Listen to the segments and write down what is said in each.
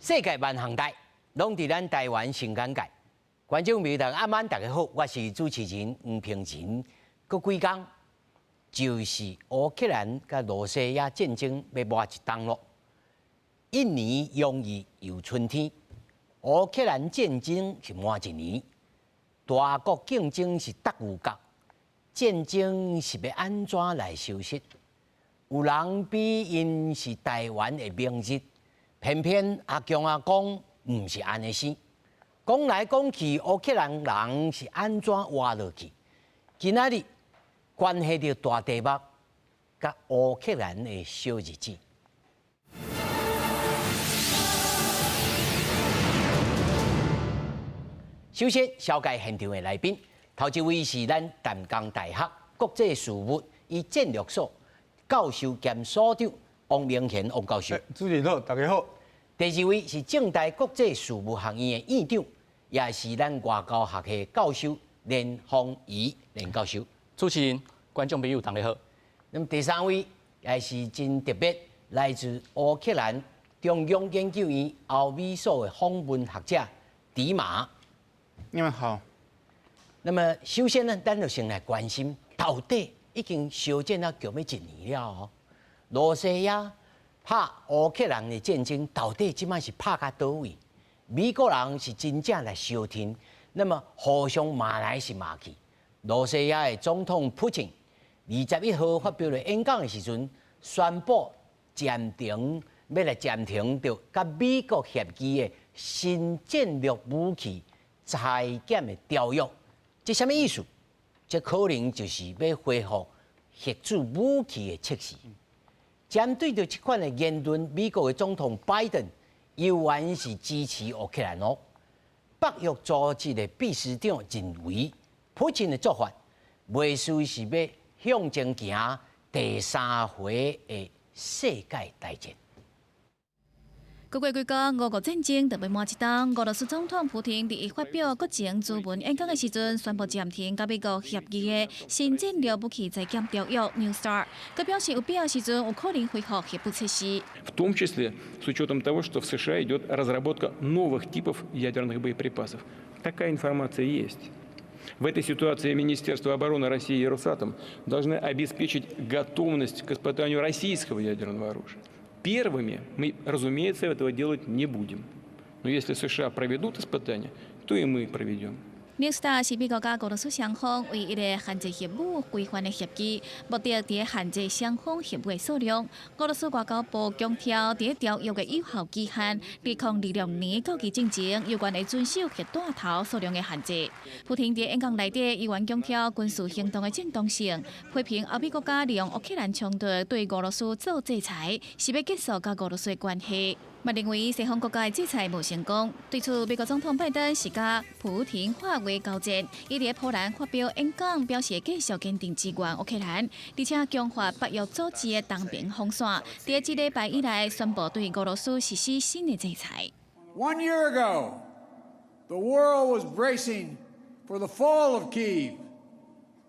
世界萬項代，攏佇咱台灣新簡介。觀眾朋友大家暗晚大家好，我是主持人黃平仁。閣幾工就是烏克蘭佮羅西亞戰爭欲滿一冬囉。一年容易又春天，烏克蘭戰爭是滿一年，大國競爭是各有各，戰爭是欲按怎來收拾？有人比𪜶是台灣的明日，偏偏阿強阿公毋是按呢生。講來講去，烏克蘭人是按怎活落去？今仔日關係著大題目，佮烏克蘭的小日子。首先，紹介現場的來賓，頭一位是咱淡江大學國際事務與戰略所教授兼所長王明賢王教授。主持人好，大家好。第二位是政大國際事務學院的院長，也是咱外交學系教授連峰儀連教授。主持人、觀眾朋友，大家好。那麼第三位也是真特別，來自烏克蘭中央研究院歐美所的訪問學者迪馬。你們好。那麼首先呢，咱就先來關心，到底已經燒戰啊，叫欲一年了哦。羅西亞拍烏克蘭的戰爭，到底這擺是拍到佗位？美國人是真正來相挺，那麼互相罵來是罵去。羅西亞的總統普京21號發表了演講的時陣，宣布暫停，欲來暫停著佮美國協議的新戰略武器裁減的條約，這啥物意思？這可能就是欲恢復核子武器的測試。針對著這款的言論，美國的總統拜登猶原是支持烏克蘭哦。北約組織的秘書長認為，普京的做法袂輸是欲向前行第三回的世界大戰。閣過幾工，俄烏戰爭就欲滿一冬。俄羅斯總統普廷佇伊發表國情諮文演講的時陣，宣布暫停佮美國協議的新戰略武器裁減條約 New START，閣表示有必要時陣有可能恢復核武測試。 В том числе с учетом того, что в США идет разработка новых типов ядерных боеприпасов. Такая информация есть. В этой ситуации Министерство обороны России и Росатом должны обеспечить готовность к испытанию российского ядерного оружия. Первыми мы, разумеется, этого делать не будем. Но если США проведут испытания, то и мы проведем. New START 是美國佮俄羅斯雙方唯一个限制核武規範的協議，目的佇限制雙方核武的數量。俄羅斯外交部強調，佇條約的有效期限，2026年到期進前，猶原會遵守核彈頭數量的限制。普廷佇演講內底，猶原強調軍事行動的正當性，批評歐美國家利用烏克蘭衝突對俄羅斯做制裁，是欲結束佮俄羅斯的關係。嘛認為西方國家的制裁無成功。對此，美國總統拜登是佮普廷化為交戰，伊佇波蘭發表演講，表示會繼續堅定支援烏克蘭，而且強化北約組織的東面防線。佇這禮拜以來，宣布對俄羅斯實施新的制裁。 One year ago, the world was bracing for the fall of Kyiv.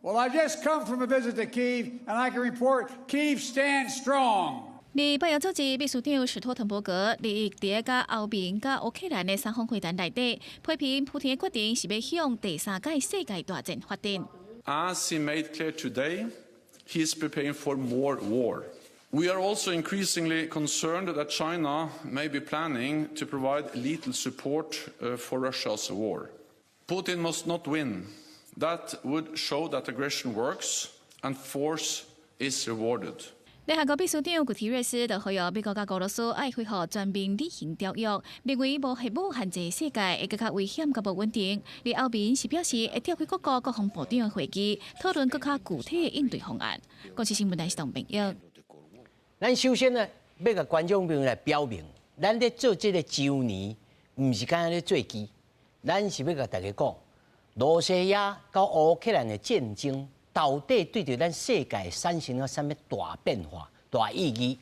Well, I've just come from a visit to Kyiv, and I can report Kyiv stands strong. 而北約組織秘書長史托滕伯格日佇佮歐盟佮烏克蘭的三方會談內底，批評普廷的決定是欲向第三屆世界大戰發展。 As he made clear today, he is preparing for more war. We are also increasingly concerned that China may be planning to provide lethal support for Russia's war. Putin must not win. That would show that aggression works and force is rewarded. 聯合國秘書長古提瑞斯就呼籲美國佮俄羅斯愛恢復全面履行條約，認為無核武限制世界會閣較危險佮無穩定。而歐盟是表示會召開各國國防部長的會議，討論閣較具體的應對方案。公視新聞台是董朋友。咱首先呢，欲共觀眾朋友來表明，咱咧做這个周年，毋是干焦咧做機，咱是欲共大家講，羅西亞佮烏克蘭的戰爭，到底對著咱世界產生了啥物大變化、大意義？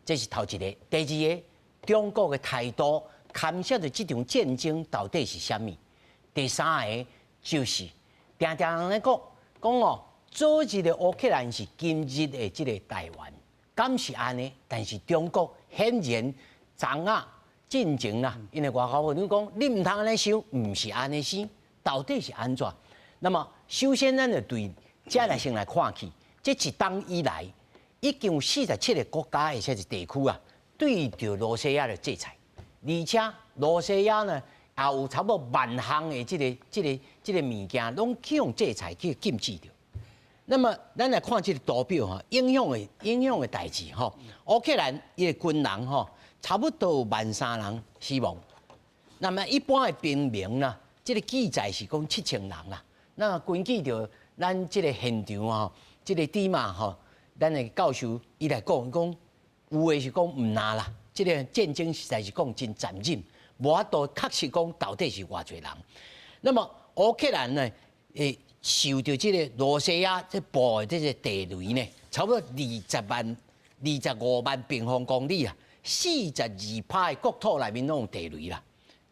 這是頭一个。第二个，中國的態度，牽涉著這場戰爭到底是啥物？第三个就是定定人咧講講哦，昨日的烏克蘭是今日的這个台灣，敢是按呢？但是中國顯然昨仔進前啦，𪜶的外交部長講，你毋通按呢想，毋是按呢想，到底是按怎？那麼首先，咱就對這來先來看起，這一冬以來，已經有47個國家或者是地區啊，對著羅西亞的制裁，而且羅西亞呢，也有差不多1萬項的這個物件，攏去予制裁去禁止著。那麼，咱來看這個圖表吼，影響的代誌吼，烏克蘭伊的軍人吼，差不多有1萬3人死亡。那麼一般的平民啦，這個記載是講7000人啦。那根據著咱這個現場吼，這個迪馬吼，咱的教授伊來講講，有的是講毋若啦，這個戰爭實在是講真殘忍，無法度確實講到底是偌濟人。那麼烏克蘭呢，會受著這個羅西亞這布的這個地雷呢，差不多25萬平方公里啊，42%的國土內面攏有地雷啦。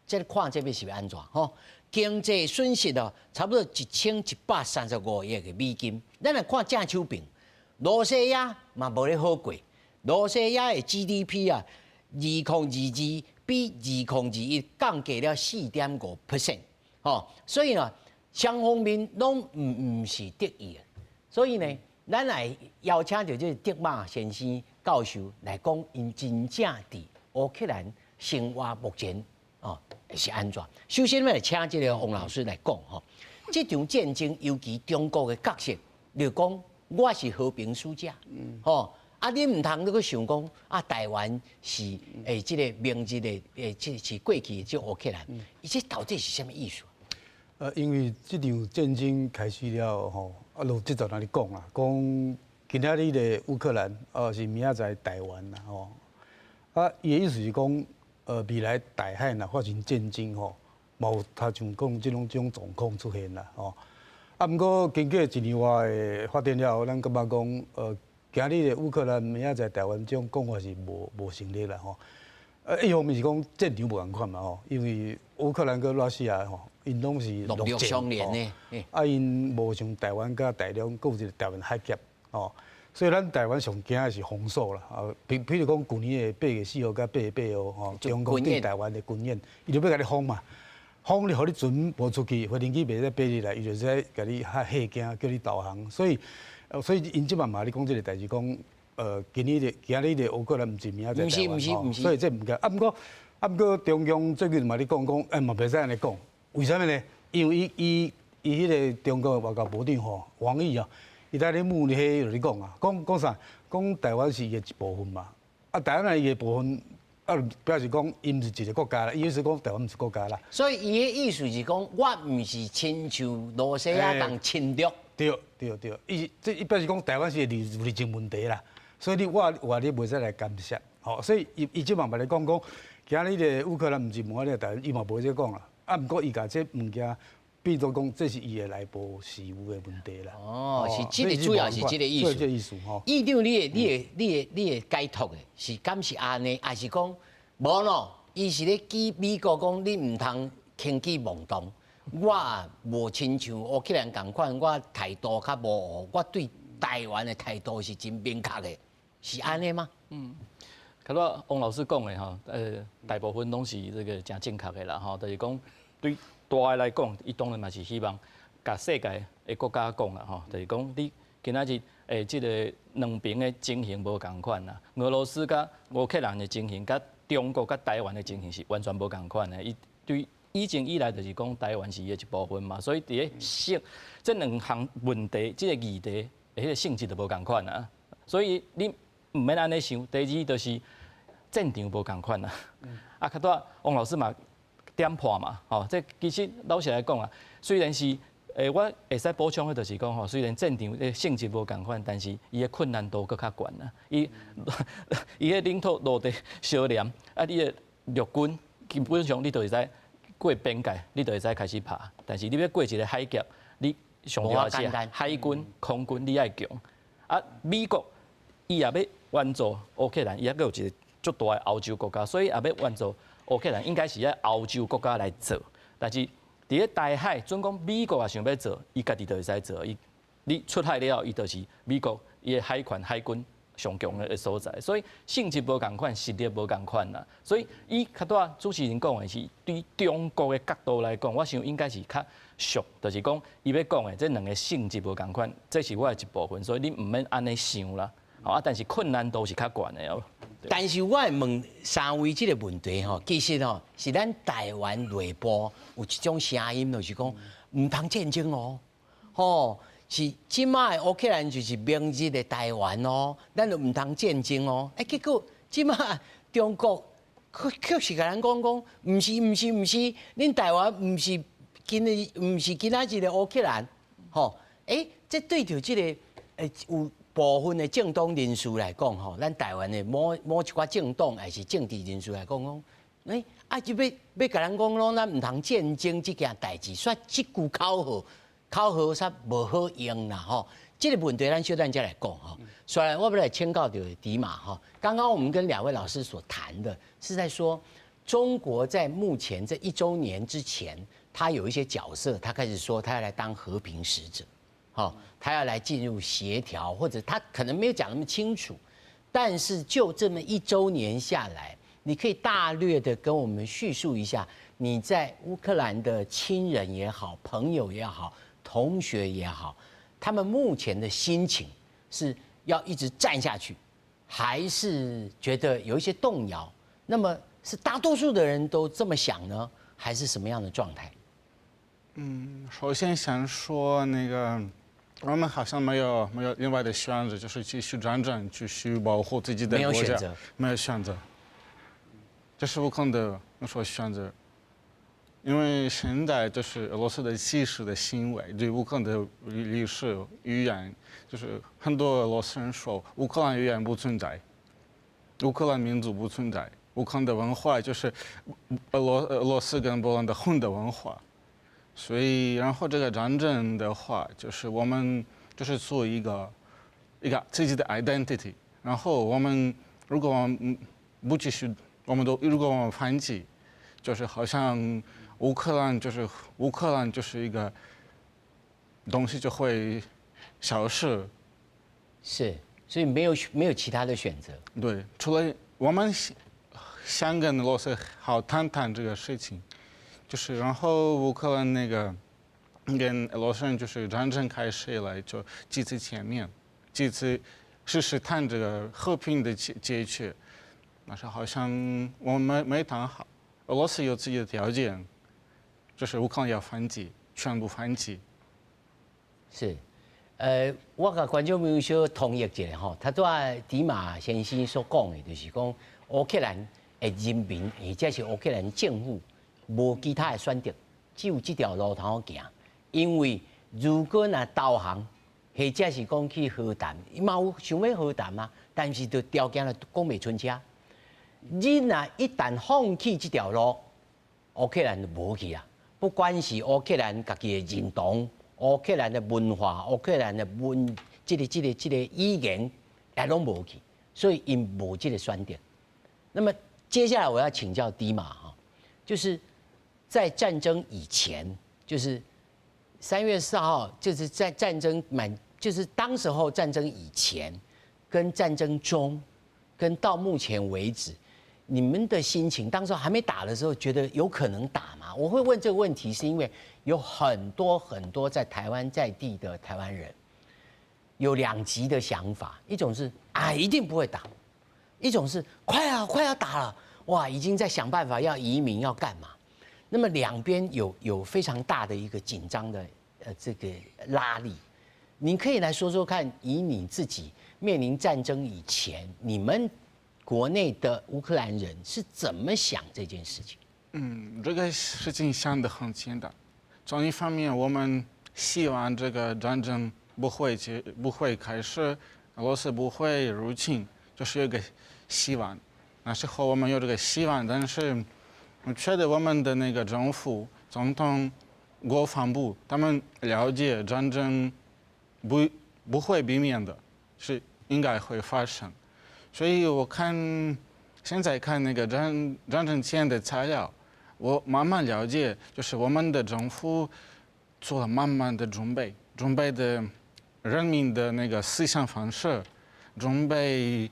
這看這欲是欲按怎吼？經濟損失哦，差不多1135億的美金。咱來看正手邊，羅西亞嘛無咧好過。羅西亞的 GDP 啊，2022比2021降低了4.5%，吼，所以呢，雙方面攏毋是得意的。所以呢，咱來邀請著這個德馬先生教授來講，𪜶真正佇烏克蘭生活目前哦是按怎？首先，欲來請這個王老師來講吼，這場戰爭尤其中國的角色，就講我是和平使者，吼啊，你毋通閣閣想講啊，台灣是這個明日的這是過去的這烏克蘭，伊這到底是啥物意思？因為這場戰爭開始了後，啊，就這陣咧講啦，講今仔日的烏克蘭，是明仔載台灣啦，吼。啊，伊的意思是講，未來台海若發生戰爭吼，嘛有親像講這種狀況出現啦，吼。啊，毋過經過一年外的發展了後，咱感覺講，今日的烏克蘭明仔載台灣這種講法是無成立啦，吼。一方面是講戰場無仝款嘛，吼，因為烏克蘭佮羅西亞吼，𪜶攏是陸陸相連的，啊，𪜶無像台灣佮大陸，閣有一個台灣海峽，吼，所以咱台灣上驚的是封鎖啦，啊，比如講舊年的8月4號佮8月8號，吼，中國對台灣的軍演，伊就欲共你封嘛，封你，予你船無出去，飛行機袂使飛入來，伊就使共你嚇嚇驚，叫你投降，所以𪜶這擺嘛咧講這個代誌，講，今日的烏克蘭毋是明仔載台灣吼，所以這毋驚。啊，毋過中共最近嘛咧講講，嘛袂使按呢講，為啥物呢？因為伊彼個中國的外交部長吼，王毅啊，伊佇咧慕尼黑就咧講啊，講講啥？講台灣是伊的一部分嘛。啊，台灣是伊的部分，啊，表示講伊毋是一個國家啦，伊意思講台灣毋是國家啦。所以伊的意思是講，我毋是親像羅西亞仝侵略。對對對，伊這伊表示講台灣是離境問題啦。所以你我話你袂使來干涉，吼，所以伊這擺嘛咧講講，今日的烏克蘭毋是明仔載台灣，伊嘛無這講啦。啊，毋過伊共這物件變做講，這是伊的內部事務的問題啦。哦，是這個主要是這個意思。這個意思吼。院長，你的解讀的是敢是按呢，抑是講無咯？伊是咧指美國講你毋通輕舉妄動。我無親像烏克蘭仝款，我態度較模糊，我對台灣的態度是真明確的。是按呢嗎？嗯，頭拄王老師講的吼，大部分攏是這個誠正確的啦，吼，就是講對大的來講，伊當然嘛是希望共世界的國家講啦，吼，就是講你今仔日這個兩邊的情形無仝款啦，俄羅斯佮烏克蘭的情形，佮中國佮台灣的情形是完全無仝款的。伊對以前以來就是講台灣是伊的一部分嘛，所以佇咧性這兩項問題，這個議題的彼個性質就無仝款啊。所以你毋免按呢想。第二就是戰場無仝款啊。啊，較拄王老師嘛點破嘛，吼，這其實老實來講啊，雖然是我會使補充的，就是講吼，雖然戰場的性質無仝款，但是伊的困難度閣較懸啊。伊彼領土落地相連，啊，你的陸軍基本上你就會使過邊界，你就會使開始拍。但是你欲過一個海峽，你上重要是海軍、空軍你愛強。啊，美國伊也欲援助烏克蘭，伊猶閣有一個足大的歐洲國家，所以也欲援助烏克蘭，應該是愛歐洲國家來做。但是佇咧台海，準講美國也想欲做，伊家己就會使做。伊你出海了後，伊就是美國伊的海權海軍上強的所在，所以性質無仝款，實力無仝款啦。所以以較拄仔主持人講的是，對中國的角度來講，我想應該是較俗，就是講伊欲講的這兩个性質無仝款，這是我的一部分，所以你毋免按呢想啦。啊，但是困難度是較懸的哦。但是我會問三位這个問題吼，其實吼是咱台灣內部有一種聲音，就是講毋通戰爭哦，吼。是這擺的烏克蘭就是明日的台灣哦，咱就毋通戰爭哦。欸，結果這擺中國卻卻是共咱講講，毋是毋是毋是，恁台灣毋是今日毋是今仔日的烏克蘭，吼。欸，這對著這个有部分的政黨人士來講吼，咱台灣的某某一寡政黨抑是政治人士來講講，欸，啊就欲欲共咱講講，咱毋通戰爭這件代誌，說這句口號。口號煞無好用啦吼，這个問題咱小等才來講吼。所以我欲來請教著迪馬哈，剛剛我們跟兩位老師所談的是在說，中國在目前這一週年之前，他有一些角色，他開始說他要來當和平使者，好，他要來進入協調，或者他可能沒有講那麼清楚，但是就這麼一週年下來，你可以大略的跟我們敘述一下，你在烏克蘭的親人也好，朋友也好，同學也好，他們目前的心情是要一直戰下去，還是覺得有一些動搖？那麼是大多數的人都這麼想呢，還是什麼樣的狀態？嗯，首先想說那個，我們好像沒有另外的選擇，就是繼續戰爭，繼續保護自己的國家。沒有選擇，沒有選擇，這是不可能的。我說選擇。因為現在就是俄羅斯的歧視的行為，對烏克蘭的歷史語言，就是很多俄羅斯人說烏克蘭語言不存在，烏克蘭民族不存在，烏克蘭的文化就是俄羅斯跟波蘭的混的文化，所以然後這個戰爭的話，就是我們就是做一個自己的 identity，然後我們如果我們不繼續，我們都如果我們反擊，就是好像。烏克蘭就是一個東西就會消失。是，所以沒有其他的選擇。對，除了我們想跟俄羅斯好談談這個事情，就是然後烏克蘭那個跟俄羅斯人就是戰爭開始以來就幾次見面，幾次試試談這個和平的解決，但是好像我們沒談好，俄羅斯有自己的條件。就是烏克蘭要反擊，全部反擊。是，我共觀眾朋友小統一一下吼，頭拄仔迪馬先生所講的，就是講烏克蘭的人民，或者是烏克蘭政府，無其他的選擇，只有這條路通好行。因為如果若投降，或者是講去和談，伊嘛有想欲和談啊，但是就條件就講袂出聲。你若一旦放棄這條路，烏克蘭就無去啊。不管是烏克蘭家己的認同、烏克蘭的文化、烏克蘭的文，這個語言也攏無去，所以𪜶無這个選擇。那麼接下來我要請教迪馬哈，就是在戰爭以前，就是3月4號，就是在戰爭滿，就是當時候戰爭以前，跟戰爭中，跟到目前為止，你們的心情，當時還沒打的時候，覺得有可能打嗎？我會問這個問題，是因為有很多很多在台灣在地的台灣人，有兩極的想法，一種是啊一定不會打，一種是快啊快要打了，哇已經在想辦法要移民要幹嘛。那麼兩邊有非常大的一個緊張的這個拉力，你可以來說說看，以你自己面臨戰爭以前，你們國內的烏克蘭人是怎麼想這件事情？嗯，這個事情想得很簡單。從一方面，我們希望這個戰爭不會開始，俄羅斯不會入侵，就是有個希望。那時候我們有這個希望，但是我覺得我們的那個政府、總統、國防部，他們了解戰爭不會避免的，是應該會發生。所以我看現在看那個戰爭前的材料，我慢慢了解，就是我們的政府做了滿滿的準備，準備的人民的那個思想方式，准备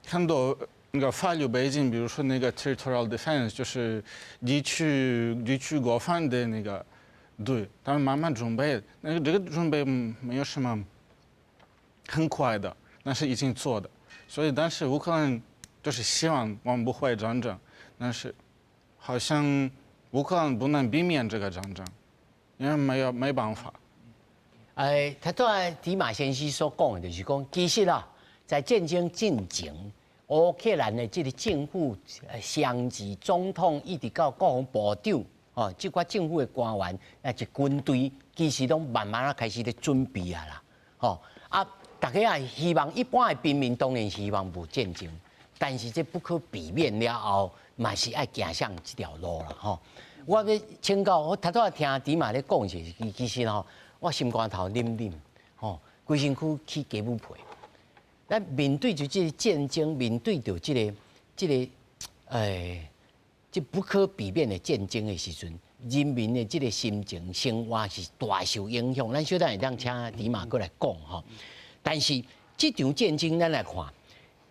很多那个法律背景，比如说那个 territorial defense，就是地区国防的那个队，他们慢慢准备，那个这个准备没有什么很快的，但是已经做的，所以但是乌克兰就是希望我们不会战争，但是好像乌克兰不能避免这个战争，因为没有沒辦法。哎，頭拄仔迪馬先生所講的，就是講，其實啦，在戰爭進前，烏克蘭的這個政府雙子總統一直到國防部長，哦，這寡政府的官員，啊，一軍隊，其實攏慢慢仔開始咧準備啊啦，吼啊，大家也希望一般的平民當然是希望無戰爭，但是這不可避免了後，嘛是愛行向這條路啦，吼。我欲請教，我頭拄仔聽迪馬咧講是，其實吼，我心肝頭冷冷，吼，規身軀起雞母皮。咱面對著這個戰爭，面對著這個，這不可避免的戰爭的時陣，人民的這個心情、生活是大受影響。咱小等會當請迪馬過來講吼。但是這場戰爭，咱來看，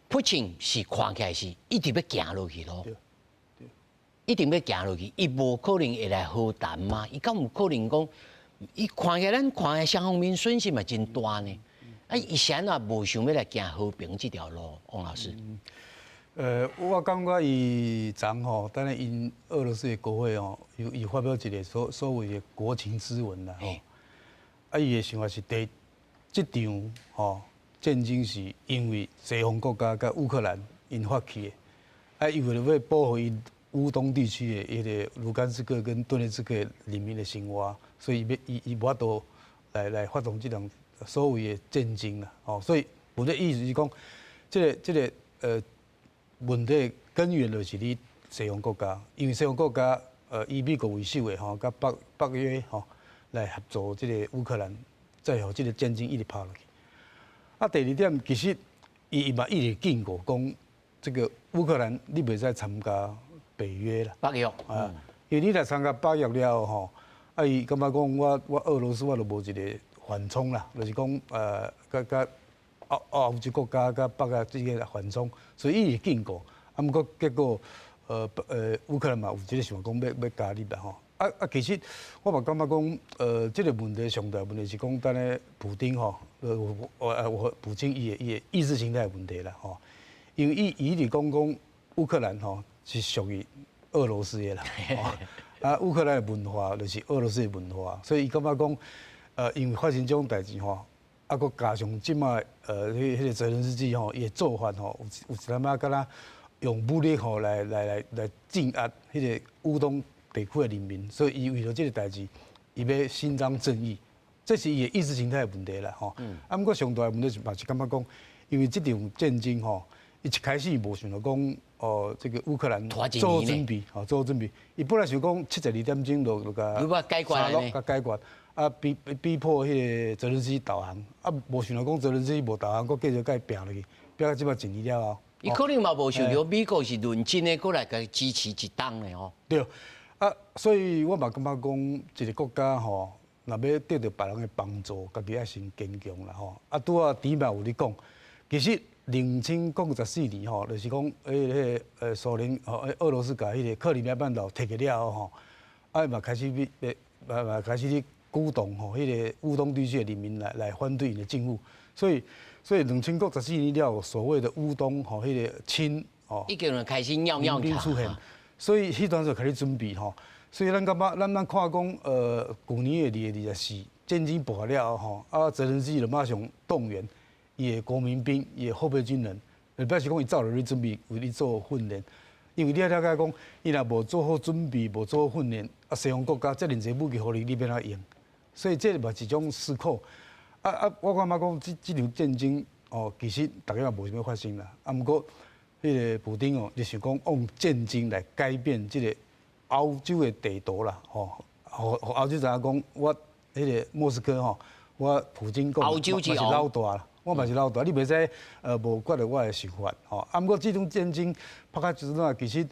普京是看起來是一直欲行落去囉。一定欲行落去，伊無可能會來和談嗎？伊敢有可能講？伊看起來咱看起來雙方面損失嘛真大呢。啊，伊是按怎無想欲來行和平這條路？王老師。我感覺伊昨吼，等下𪜶俄羅斯的國會吼，有伊發表一個所謂的國情咨文啦吼。啊，伊的想法是第這場吼戰爭是因為西方國家佮烏克蘭𪜶發起的，啊，伊為了欲保護𪜶烏東地區的彼個盧甘斯克跟頓涅茨克人民的生活，所以伊欲伊伊無法度來發動這場所謂的戰爭啦，吼，所以我的意思是講，這個問題根源就是佇西方國家，因為西方國家以美國為首的吼，佮北約吼來協助這個烏克蘭，再予這個戰爭一直拍落去。啊，第二點其實伊嘛一直警告講，這個烏克蘭你袂使參加北約啦。北約啊，因為你若參加北約了後吼，啊伊感覺講我俄羅斯我就無一個緩衝啦，就是講佮歐洲國家佮北約之間緩衝，所以伊會警告。啊，毋過結果，烏克蘭嘛有這個想法講欲加入啦吼。啊，其實我嘛感覺講，這個問題上大問題是講，等下普丁吼，我普京伊的意識形態的問題啦吼。因為伊一直講講烏克蘭吼是屬於俄羅斯的啦，啊，烏克蘭的文化就是俄羅斯的文化，所以伊感覺講，因為發生這種代誌吼，啊，閣加上這擺彼個澤連斯基吼，伊的做法吼，有一點仔敢若用武力吼來鎮壓彼個烏東地區的人民，所以伊為著這個代誌，伊欲伸張正義，這是伊的意識形態的問題啦吼。啊，毋過上大的問題是嘛是感覺講，因為這場戰爭吼，伊一開始無想著講，哦，這個烏克蘭做好準備，吼，做好準備。伊本來想講72點鐘就共解決，共解決，啊，逼迫彼個澤連斯基投降，啊，無想著講澤連斯基無投降，閣繼續共伊拚落去，拚到這擺一年了後。伊可能嘛無想著美國是認真的過來共支持一冬的吼。對，啊，所以我嘛感覺講，一個國家吼，若欲得著別人的幫助，家己愛先堅強啦吼。啊，拄仔迪馬有咧講，其實2014年吼，就是講，彼個蘇聯吼，俄羅斯共彼個克里米亞半島提去了後吼，啊嘛開始欲，嘛開始咧鼓動吼，彼個烏東地區的人民來反對𪜶的政府，所以2014年了後，所謂的烏東吼，彼個親吼，已經開始蟯蟯出現，所以彼當時就開始準備吼，所以咱感覺咱看講，舊年的2月24戰爭爆發了後吼，啊，澤連斯基就馬上動員伊的國民兵、伊的後備軍人，表示講伊早就咧準備為咧做訓練，因為你愛了解講，伊若無做好準備、無做好訓練，啊，西方國家遮爾濟武器予你，你欲按怎用？所以這嘛是一種思考。啊，我感覺講這場戰爭哦，其實大家嘛無啥物發生啦。啊，毋過彼個普丁哦，就想講用戰爭來改變這個歐洲的地圖啦，吼，予歐洲知影講，我彼個莫斯科吼，我普京講嘛是老大啦，我嘛是老大，你袂使無決著我的想法，吼。啊，毋過這種戰爭拍甲這陣啊，其實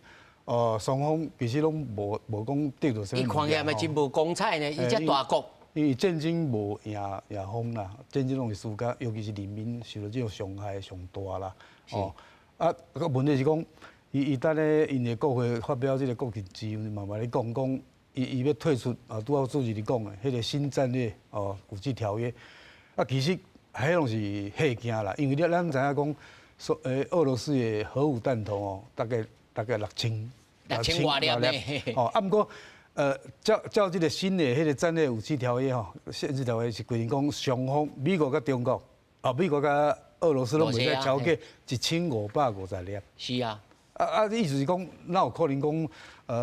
雙方其實攏無講得著啥物。伊看起來嘛真無光彩呢，伊這大國。因為戰爭無贏贏方啦，戰爭攏是輸家，尤其是人民受著這種傷害上大啦。哦，啊個問題是講，伊伊等咧𪜶的國會發表這個國情諮文，嘛嘛咧講講，伊伊欲退出啊，拄仔主持人講的彼個新戰略哦武器條約，啊其實彼攏是嚇驚啦，因為你咱知影講，說俄羅斯的核武彈頭哦，大概大概六千六千外粒呢，哦，啊毋過。照照這個新的彼個戰略武器條約吼，限制條約是規定講雙方美國佮中國，啊美國佮俄羅斯攏袂使超過1550粒。是啊。啊啊，意思是講，哪有可能講，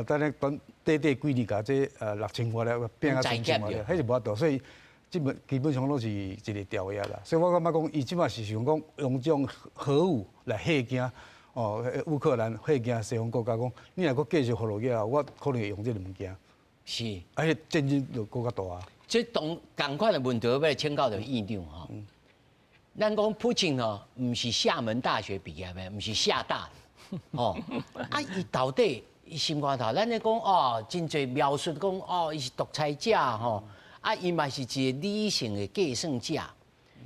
等下短短短幾年，共這六千外粒變啊三千外粒，彼是無法度，所以基本基本上攏是一個條約啦。所以我感覺講，伊這擺是想講用這種核武來嚇驚。哦，烏克蘭嚇驚西方國家講，你若閣繼續予落去啊，我可能會用這个物件。是，而且戰爭就閣較大啊。這同仝款的問題，欲來請教著院長吼。咱講普京吼，毋是廈門大學畢業的，毋是廈大的，哦。啊，伊到底伊心肝頭，咱咧講哦，真濟描述講哦，伊是獨裁者吼，啊，伊嘛是一個理性的計算者。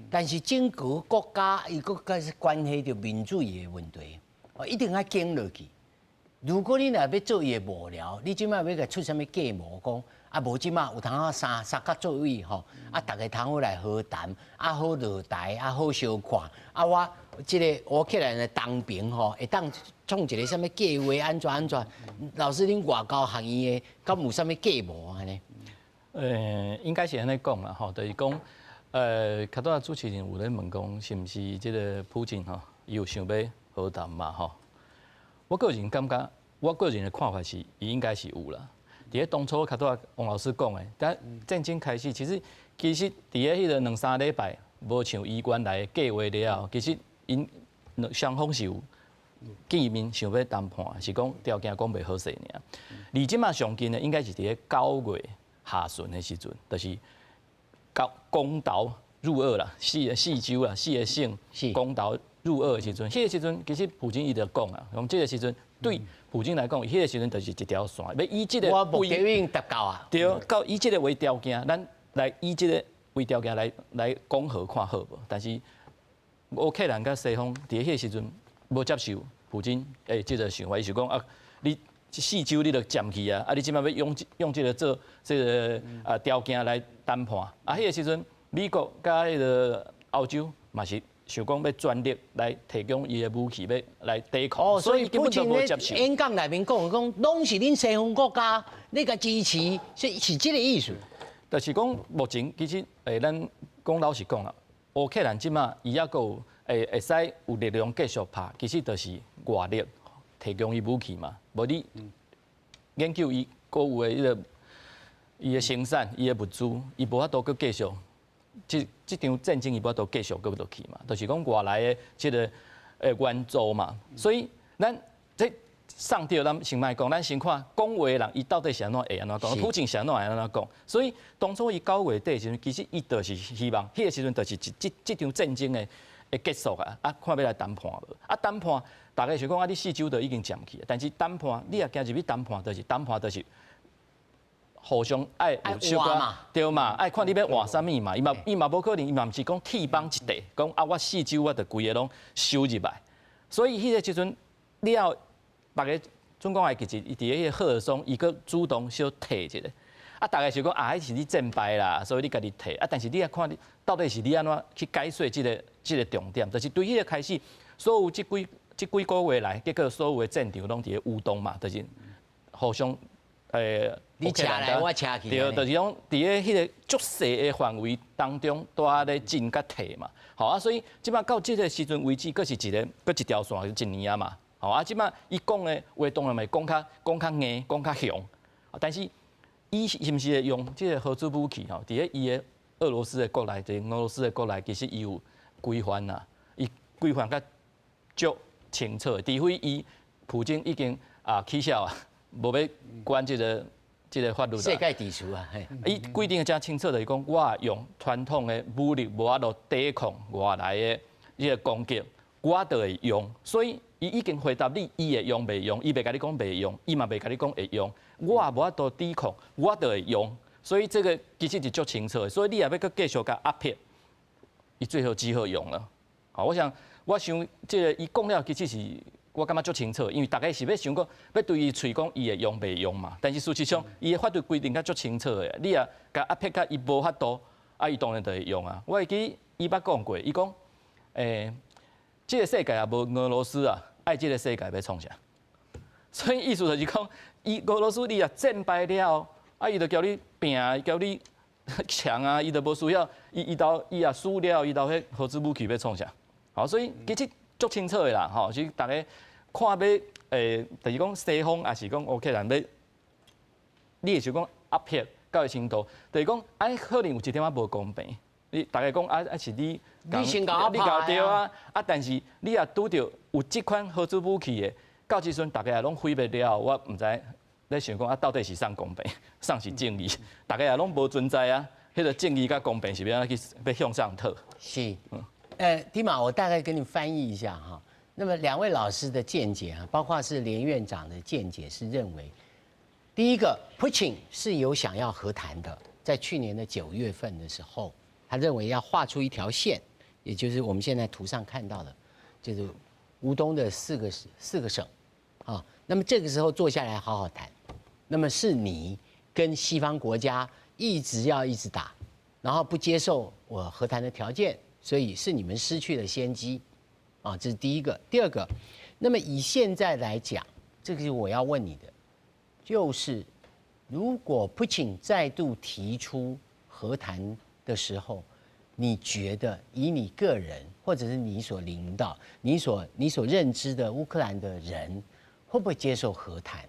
但是整個國家伊閣開始關係著民主的問題，哦，一定愛經落去。如果你若欲做伊的幕僚，你這擺欲共出啥物計謀講？啊，無這擺有通啊三三角做位吼，啊，逐家通好來和談，啊好落台，啊好相看，啊我這個烏克蘭的當兵吼，會當創一個啥物計劃，按怎按怎？老師，恁外交學院的，敢有啥物計謀按呢？應該是按呢講啦，吼，就是講，較拄仔主持人有咧問講，是毋是這個普京吼，伊有想欲和談嘛，吼？我個人感覺，我個人的看法是，伊應該是有啦。佇咧當初較拄仔王老師講的，但戰爭開始，其實其實佇咧彼個兩三禮拜，無像伊原來的計劃了後，其實𪜶雙方是有見面想欲談判，是講條件講袂好勢爾。離這馬上近的，應該是佇咧9月下旬的時陣，就是到公投入俄啦，四個四州啦，四個省公投入俄的時陣，彼個時陣其實普京伊就講啊，講這個時陣對普京來講，彼個時陣就是一條線，欲以這個我目的已經達到啊，對，到以這個為條件，咱來以這個為條件來來講和看好無？但是烏克蘭佮西方佇彼個時陣無接受普京的這個想法，伊是講啊，你四州你都佔去啊，啊你這擺欲用用這個做這個啊條件來談判，啊彼個時陣美國佮彼個歐洲嘛是想講欲全力來提供伊的武器，欲來抵抗。哦，所以普京咧演講內面講講，攏是恁西方國家你共支持，是是這個意思。就是講目前其實咱講老實講啦，烏克蘭這馬伊猶閣有會會使有力量繼續拍，其實就是外力提供伊武器嘛。無你研究伊閣有的彼個伊的生產、伊的物資，伊無法度閣繼續。這這場戰爭伊無法度繼續閣落去嘛，就是講外來的這個援助嘛，所以咱這上吊咱先莫講，咱先看講話的人伊到底是按怎會按怎講，普京是按怎會按怎講。所以當初伊9月底的時陣，其實伊就是希望，彼個時陣就是這這這場戰爭的的結束啊，啊看欲來談判無？啊談判，大家想講啊，你四州都已經佔去，但是談判，你若行入去談判，就是談判就是。互相愛有小可對嘛，愛看你欲換啥物嘛，伊嘛伊嘛無可能，伊嘛毋是講鐵板一塊，講啊我四州我就規个攏收入來。所以彼個時陣了後，逐家總講會記得，伊佇彼個赫爾松，伊閣主動小退一下。啊，逐家想講啊，彼是你戰敗啦，所以你家己退。啊，但是你愛看你到底是你按怎去解說這个這个重點，就是對彼個開始，所有這幾這幾個月來，結果所有的戰場攏佇咧烏東嘛，就是互相。你車來我車去，對，就是講佇咧彼个足細的範圍當中，都佇咧進佮退嘛。好啊，所以這擺到這個時陣為止，閣是一个，閣一條線，一年啊嘛。好啊，這擺伊講的話當然會講較講較硬，講較雄。但是伊是毋是會用這个核子武器吼？佇咧伊的俄羅斯的國內，就是俄羅斯的國內，其實伊有規範啦，伊規範較足清楚的，除非伊普京已經啊起痟啊。無欲管這个這个法律啦。世界秩序啊，伊規定得誠清楚，就是講我用傳統的武力無法度抵抗外來的這个攻擊，我就會用。所以伊已經回答你，伊會用袂用？伊袂共你講袂用，伊嘛袂共你講會用。我也無法度抵抗，我就會用。所以這個其實是足清楚的。所以你若欲閣繼續共壓迫，伊最後只好用了。好，我想這個伊講了其實是我感覺足清楚，因為大家是欲想講欲對伊喙講伊會用袂用嘛。但是事實上，伊的法律規定較足清楚的，你若共壓迫甲伊無法度，啊，伊當然就會用啊。我會記伊捌講過，伊講，這個世界若無俄羅斯啊，愛這個世界欲創啥？所以意思就是講，伊俄羅斯你若戰敗了，啊，伊就共你拚，共你強啊，伊就無需要，伊若輸了，伊兜彼核子武器欲創啥？好，所以其實足清楚的啦，吼，是逐家看欲，就是講西方，抑是講烏克蘭欲，你會想講壓迫到的程度，就是講，按呢可能有一點仔無公平。你逐家講啊，是你，你先共我你共對啊，啊，但是你若拄著有這款核子武器的，到這陣逐家也攏毀滅了，我毋知咧想講啊，到底是啥公平，啥是正義？逐家也攏無存在啊，彼個正義佮公平是欲按怎去欲向啥討？是，迪馬，我大概跟你翻譯一下哈。那麼兩位老師的見解啊，包括是連院長的見解是認為，第一個，普京是有想要和談的，在去年的9月份的時候，他認為要畫出一條線，也就是我們現在圖上看到的，就是烏東的四個省，啊，那麼這個時候坐下來好好談，那麼是你跟西方國家一直要一直打，然後不接受我和談的條件，所以是你們失去了先機，啊，這是第一個。第二個，那麼以現在來講，這個是我要問你的，就是如果普京再度提出和談的時候，你覺得以你個人或者是你所領導、你所認知的烏克蘭的人，會不會接受和談？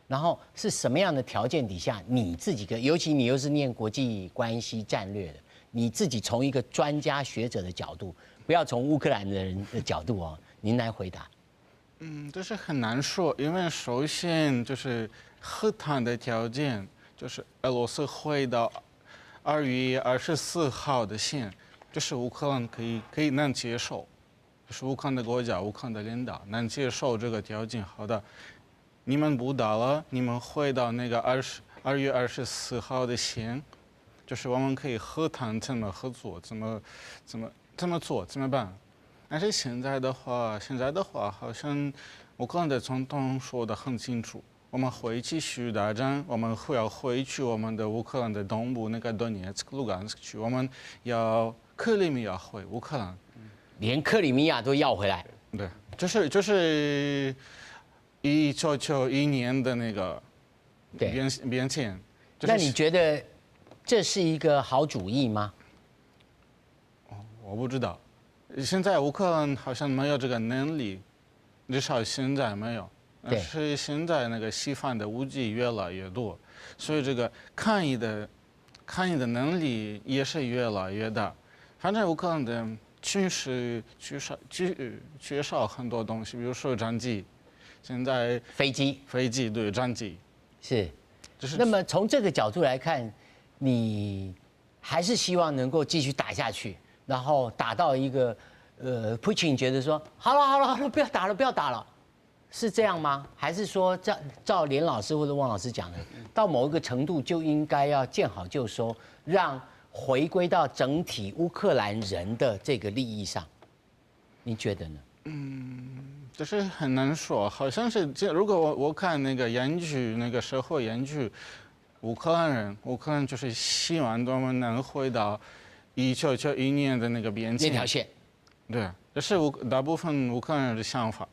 然後是什麼樣的條件底下，你自己個，尤其你又是念國際關係戰略的，你自己從一個專家學者的角度，不要從烏克蘭的人的角度哦，您來回答。嗯，這是很難說，因為首先就是和談的條件，就是俄羅斯回到2月24號的線，就是烏克蘭可以能接受，就是烏克蘭的國家、烏克蘭的領導能接受這個條件。好的，你們不打了，你們回到那個2月24號的線，就是我們可以和談，怎麼合作，怎麼做，怎麼辦？但是現在的話，好像烏克蘭的總統說得很清楚，我們會繼續打仗，我們會要回去我們的烏克蘭的東部那個頓涅茨克、盧甘斯克區，我們要克里米亞回烏克蘭，連克里米亞都要回來。對，就是1991年的那個邊線。那你覺得這是一個好主意嗎？我不知道。現在烏克蘭好像沒有這個能力，至少現在沒有。是現在那個西方的武器越來越多，所以這個抗議的能力也是越來越大。反正烏克蘭的軍事缺少很多東西，比如說戰機，現在飛機，飛機對戰機是。就是。那麼從這個角度來看，你還是希望能夠繼續打下去，然後打到一個，普京覺得說，好了好了好了，不要打了不要打了，是這樣嗎？還是說照連老師或者汪老師講的，到某一個程度就應該要見好就收，讓回歸到整體烏克蘭人的這個利益上？你覺得呢？嗯，就是很難說，好像是這如果我看那個研究，那個社會研究，烏克蘭人，烏克蘭就是希望他們能回到1991年的那個邊界那條線。對，這是大部分烏克蘭人的想法。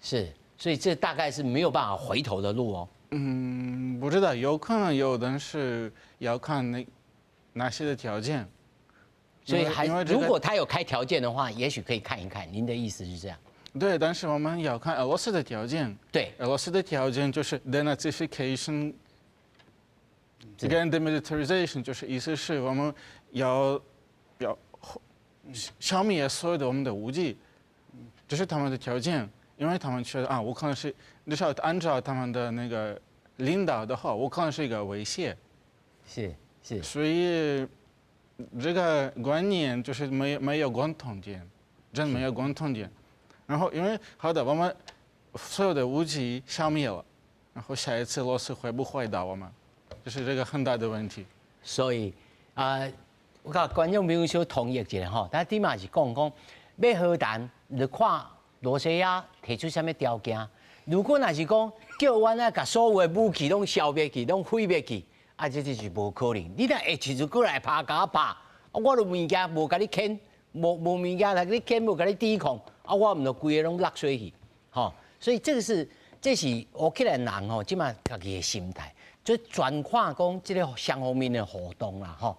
是，所以這大概是沒有辦法回頭的路哦。嗯，不知道，有可能有，但是要看哪些的條件。所以還如果他有開條件的話，也許可以看一看。您的意思是這樣？對，但是我們要看俄羅斯的條件。俄羅斯的條件就是 denazification 跟 demilitarization，就是意思是我們要消滅所有的我們的武器，這是他們的條件，因為他們覺得啊，烏克蘭是至少按照他們的那個領導的話，烏克蘭是一個威脅。所以這個觀念就是沒有共同點，真沒有共同點。然後因為好的，我們所有的武器消滅了，然後下一次俄羅斯會不會打我們？這是這個很大的問題。所以啊，我共觀眾朋友小統一一下吼，但起碼是講講欲和談，就看羅西亞提出啥物條件。如果若是講叫阮啊，共所有的武器攏消滅去，攏毀滅去，啊，這就是無可能。你若下一次過來拍共我拍，啊，我都物件無共你牽，無物件來共你牽，無共你抵抗，啊，我毋就規个攏落水去，吼。所以這是烏克蘭人吼，這馬家己的心態，就全看講這个雙方面的互動啦，吼。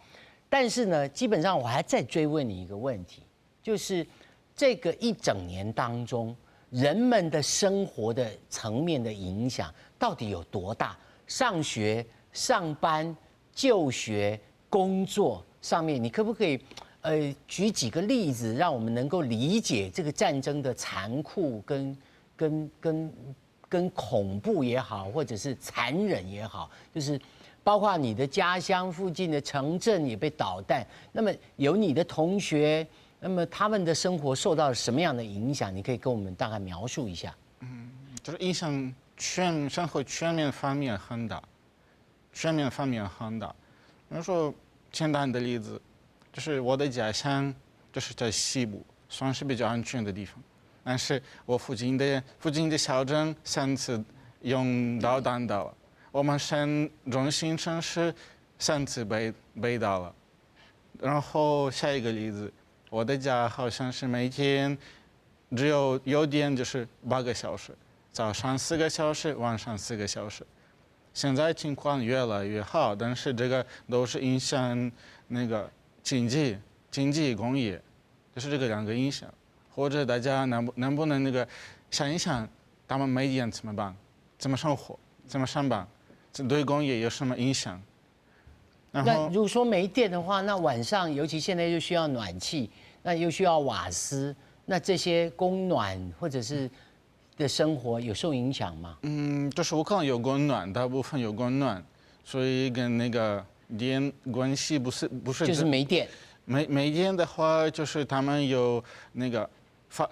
但是呢，基本上我還再追問你一個問題，就是這個一整年當中，人們的生活的層面的影響到底有多大？上學、上班、就學、工作上面，你可不可以舉幾個例子，讓我們能夠理解這個戰爭的殘酷跟恐怖也好，或者是殘忍也好，就是包括你的家鄉附近的城鎮也被導彈，那麼有你的同學，那麼他們的生活受到了什麼樣的影響？你可以跟我們大概描述一下。嗯，就是影響全生活全面方面很大，全面方面很大。比如說簡單的例子，就是我的家鄉就是在西部，算是比較安全的地方，但是我附近的小鎮三次用導彈打了，我們省中心城市三次被打了。然後下一個例子，我的家好像是每天只有電就是8個小時，早上四個小時，晚上四個小時。現在情況越來越好，但是這個都是影響那個經濟工業，就是這個兩個影響。或者大家能不能那個想一想，他們沒電怎麼辦？怎麼生活？怎麼上班？這對工業有什麼影響？那如果說沒電的話，那晚上尤其現在又需要暖氣，那又需要瓦斯，那這些供暖或者是的生活有受影響嗎？嗯，就是我可能有供暖，大部分有供暖，所以跟那個電關係不是。就是沒電。沒電的話，就是他們有那個發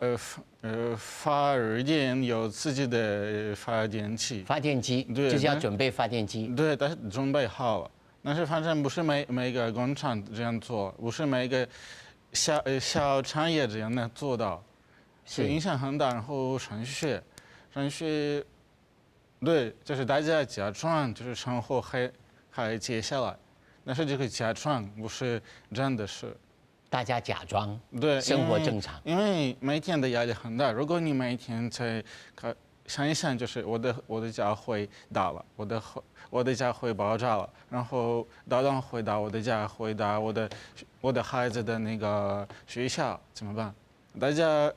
熱電，有自己的發電機。發電機，對，就是要準備發電機。對，但是準備好了。但是反正不是每個工廠這樣做，不是每個小產業這樣能做到，是影響很大。然後上學，上學，對，就是大家假裝就是生活還接下來，但是這個假裝不是真的是。大家假裝對生活正常，因為每天的壓力很大。如果你每天在想一想，就是我的家會打了，我的家會爆炸了，然後導彈會打我的家，會打我的孩子的那個學校，怎麼辦？大家